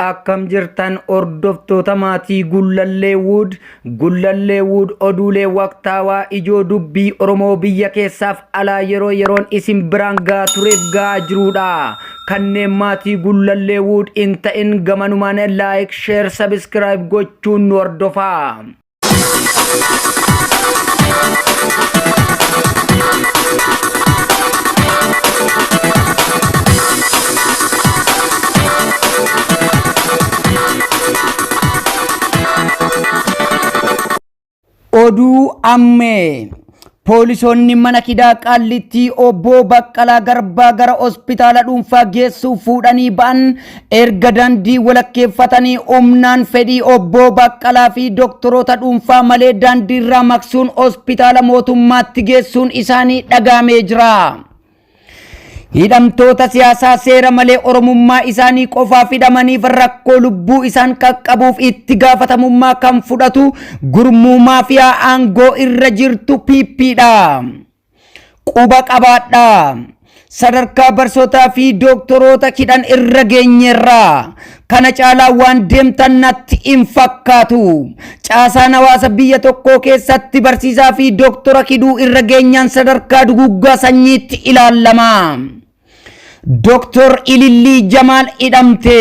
Akkam jirtan hordoftoota maatii Gullallee Wood? Gullallee Wood oduulee waqtaawaa ijoo dubbii Oromoo biyya keessaaf alaa yeroo yeroon isin biraan gahaa tureef gahaa jirudha. Kanneen maatii Gullallee Wood hin ta'in gamanumaan like, share, subscribe gochuun nu hordofaa. Oduu ammee. Poolisoonni mana kidaa Qaallittii obbo Baqqalaa Garbaa gara hospitaala dhuunfaa geessuuf fuudhanii ba'an erga daandii walakkeeffatanii humnaan fedhii obbo Baqqalaa fi doktoroota dhuunfaa malee daandiirraa maqsuun hospitaala mootummaatti geessuun isaanii dhagaamee jira. Hidhamtoota siyaasaa seera malee Oromummaa isaanii qofaaf hidhamaniif rakkoo lubbuu isaan qaqqabuuf itti gaafatamummaa kan fudhatu gurmuu maafiyaa aangoo irra jirtu PP dha. Quba qabaadhaa. Sadarkaa barsootaa fi dooktoroota hidhan irra geenyeerra. Kana caalaa waan deemtan natti hin fakkaatu. Caasaan hawaasa biyya tokkoo keessatti barsiisaa fi dooktora hidhuu irra geenyaan sadarkaa duguuggaa sanyiitti ilaallama. Dooktor Ilillii Jamaal hidhamte.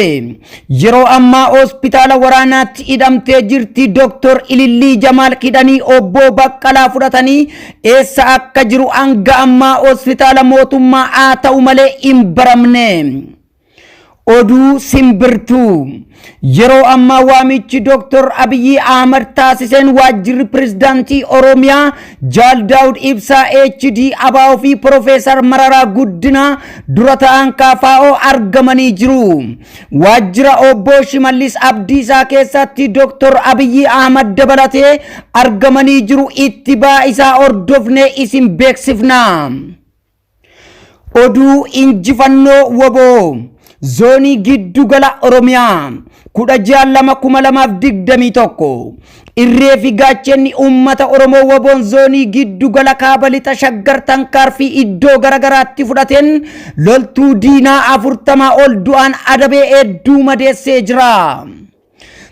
Yeroo ammaa hospitaala waraanaatti hidhamtee jirti. Dooktor Ilillii Jamaal hidhanii obbo Baqqalaa fudhatanii eessa akka jiru hanga ammaa hospitaala mootummaa haa ta'u malee hin baramne. Oduu simbirtuu. Yeroo ammaa waamichi Dr. Abiyyi Ahmad taasiseen waajjirri pirezidaantii Oromiyaa Jaal Daawud Ibsaa HD ABO fi Piroofeesar Mararaa Guddinaa dura ta'an KFO argamanii jiru. Waajjira obbo Shimallis Abdiisaa keessatti Dr. Abiyyi Ahmad dabalatee argamanii jiru itti ba'aa isaa hordofnee isin beeksifna. Oduu injifannoo wbo Zoonii Giddu Gala Oromiyaa 16/2/2021 Irree fi gaachenni uummata Oromoo WBOn Zoonii Giddu Gala Kaaba Lixa Shaggar tankaarfii iddoo garagaraatti fudhateen loltuu diinaa 40 ol du'aan adabee hedduu madeessee jira.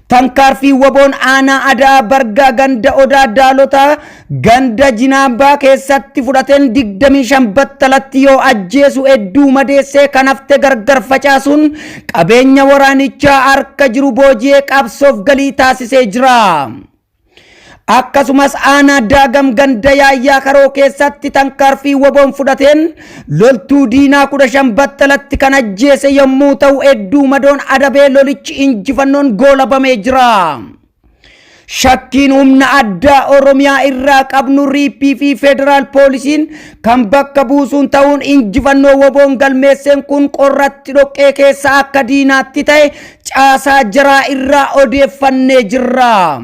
Tankaarfii WBOn aanaa Ada'aa Bargaa ganda Odaa Daalotaa ganda Jinaambaa keessatti fudhateen 25 battalatti yoo ajjeesu hedduu madeessee kan hafte gargar facaasuun qabeenya waraanichaa harka jiru booji'ee qabsoof galii taasisee jira. Akkasumas aanaa Daagam ganda Yaayyaa Karoo keessatti tankaarfii WBOn fudhateen loltuu diinaa 15 battalatti kan ajjeese yommuu ta'u hedduu madoon adabee lolichi injifannoon goolabamee jira. Shakkiin humna addaa Oromiyaa irraa qabnu Riippii fi Federaal Poolisiin kan bakka buusuun ta'uun injifannoo WBOn galmeesseen kun qorratti dhoqqee keessa akka diinaatti ta'e caasaa jaraa irraa odeeffannee jirra.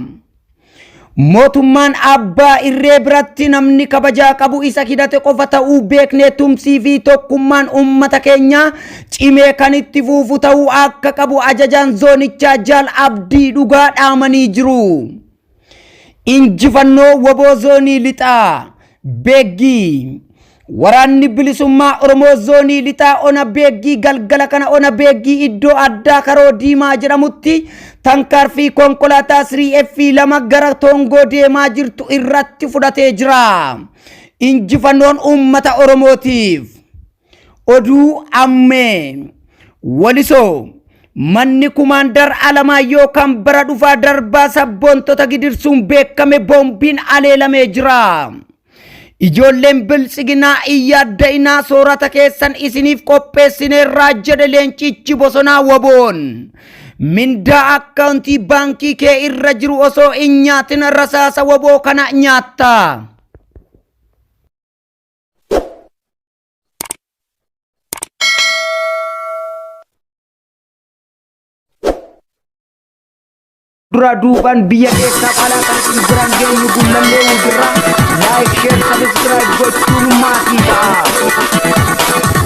Mootummaan abbaa irree biratti namni kabajaa qabu isa hidhate qofa ta'uu beeknee tumsii fi tokkummaan uummata keenyaa cimee kan itti fuufu ta'uu akka qabu ajajaan zoonichaa Jaal Abdii Dhugaa dhaamanii jiru. Injifannoo wbo Zoonii Lixaa, Beeggii. Waraanni Bilisummaa Oromoo Zoonii Lixaa Ona Beeggii galgala kana Ona Beeggii iddoo addaa Karoo Diimaa jedhamutti tankaarfii konkolaataa 3F 2 gara Toongoo deemaa jirtu irratti fudhatee jira. Injifannoon uummata Oromootiif. Oduu ammee. Walisoo. Manni Kumaandar Alamaayyoo kan bara dhufaa darbaa sabboontota gidirsuun beekame boombiin aleelamee jira. Ijoolleen biltsiginaa hin yaadda'inaa soorata keessan isiniif qopheessineerraa jedhe leencichi bosonaa waboon. Mindaa akkaawuntii baankii kee irra jiru osoo hin nyaatin rasaasa waboo kana nyaatta. Dura duuban biyya keessaaf alaa kan isin biraan geenyu Gullallee Wudirraa like, share, subscribe gochuun maatii ta'a.